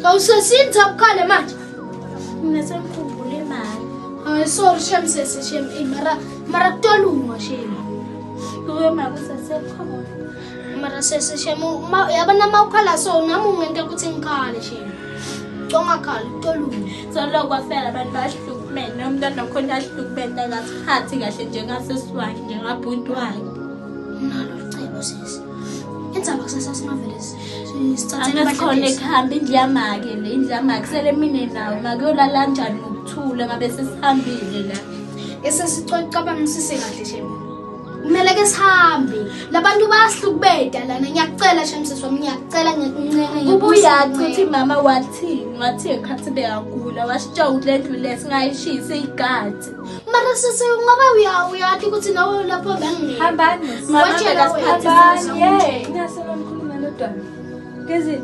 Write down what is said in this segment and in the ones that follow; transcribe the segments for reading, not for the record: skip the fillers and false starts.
Awusesinza ukhale manje. Mina sengikhumbule imali. Hayi sorry shem sesi shem. Eh mara mara kutolunga shem. Kuwe mama usasekhona. Mara sesi shem yabona uma ukhala so nami ungento ukuthi ngikhale shem. Congakhali kutolunga. Solo kwafela abantu bahlukumene nomntwana khona ahlukumene akasiphathi kahle njengasesi wakhe njengabhuti wakhe. Nalo licebo sisi. Indzaba kusasa singavele sithathe Angasikhona ekuhamba indlu yamake le indlu yamake sele mina nawe makuyolala kanjani ngokuthula ngabe sesihambile la. Esesicabangisise kahle shem. Kumele ke sihambe. Labantu bayahlukubeda lana. Ngiyakucela shem sisi wami ngiyakucela ngiyakuncenga. Kuba uyazi ukuthi mama wathini wathi ngikhathi bekagula wasitsha ukuthi le ndlu le singayishisi igadi. Mara sisi ngoba uyati ukuthi nawe lapho bengingekho. Hambani. Mama Watshela wena. Hambani. Hey, ngasolo nikhuluma nodwa. Gezi,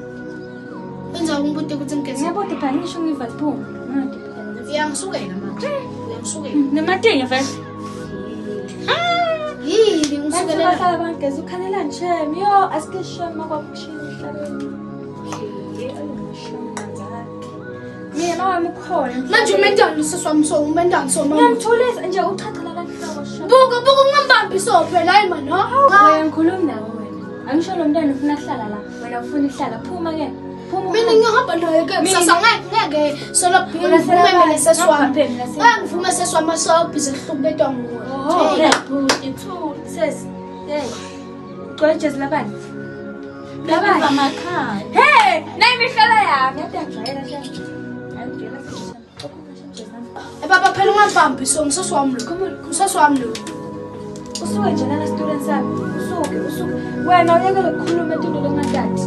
Wenza umbuto ukuthi ngigeze. ngiyabona phela ngisho ngiva phuma. Ngadi phela. Uyangisukela manje. Uyangisukela. Nematinga vele. Yini Bathi ngisukelela? bahlala bangigeza ukhalelani shem. Yo, asike shem makwakushila emhlabeni. Mina mama ukhona. Manje umentani sisi wami so umentani so mama. Ngiyamthulisa nje uchachela kanhloko shem. Buka buka ungambambi so phela hayi man. Ha. Wena ngikhulumi nawe wena. Angisho lo mntwana ufuna kuhlala la. Wena ufuna ukuhlala. Phuma ke. Phuma. Mina ngihamba naye ke kusasa ngeke ngeke solo Wena ngivume mina sesi wami. Ngapha mina sesi. Ngeke ngivume sesi wami so busy kuhlukubetwa nguwe. Oh. Thula bhuti thula. Sesi. Hey. Gcola ijezi labani? Labani amakhaya. Hey, nayi imihlola yami. Yathi angijwayela shem. Angijwayela shem. Eh baba phela ungambambi so ngisesi wami lo. Ngisesi wami lo. Usuke nje lana student sami. Usuke, usuke. Wena uyekele ukukhuluma into longatati.